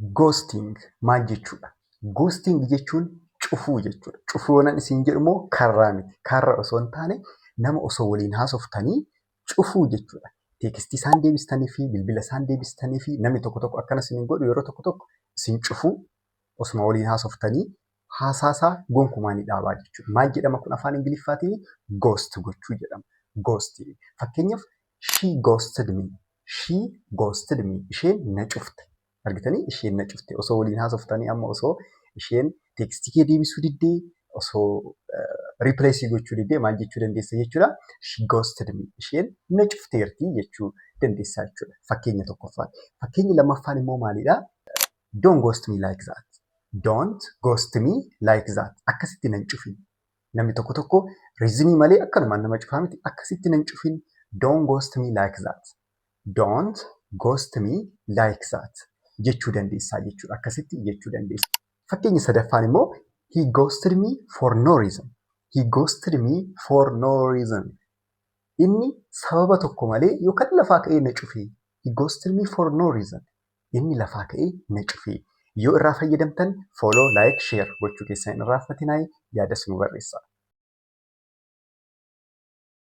Ghosting maal jechuudha? Ghosting jechuun cufuu jechuudha. Cufuu yoonan isin jedhu immoo karraa miti. Karra osoo hin taane, nama osoo waliin haasoftanii cufuu jechuudha. Text isaan deebistanii fi bilbila isaan deebistanii fi namni tokko tokko akkana isin godhu, yeroo tokko tokko isin cufuu, osuma waliin haasoftanii haasaasaa gonkumaa ni dhaabaa jechuudha. Maal jedhama kun afaan Ingiliffaatiin? Ghost gochuu jedhama. Ghost. Fakkeenyaaf, "She ghosted me." "She ghosted me." Isheen na cufte. Argitanii, isheen na cufte. Osoo waliin haasoftanii, amma osoo isheen text kee deebisuu diddee, osoo reply gochuu diddee, maal jechuu dandeessa jechuudha? "She ghosted me." Isheen na cufteerti jechuu dandeessa jechuudha. Fakkeenya tokkoffaan. Fakkeenyi lammaffaan immoo maalidhaa? "Don't ghost me like that." "Don't ghost me like that." Akkasitti nan cufin. Namni tokko tokko reason malee akkanumaan nama cufaa miti. Akkasitti nan cufin. "Don't ghost me like that. Don't ghost me like that" jechuu dandeessaa jechuudha. Akkasitti jechuu dandeessa. Fakkeenyi sadaffaan immoo, "He ghosted me for no reason." "He ghosted me for no reason." Inni sababa tokko malee yookaan lafaa ka'ee na cufee. "He ghosted me for no reason." Inni lafaa ka'ee na cufee. Yoo irraa fayyadamtan follow, like, share gochuu keessan hin irraanfatinaa, yaadas nu barreessaa.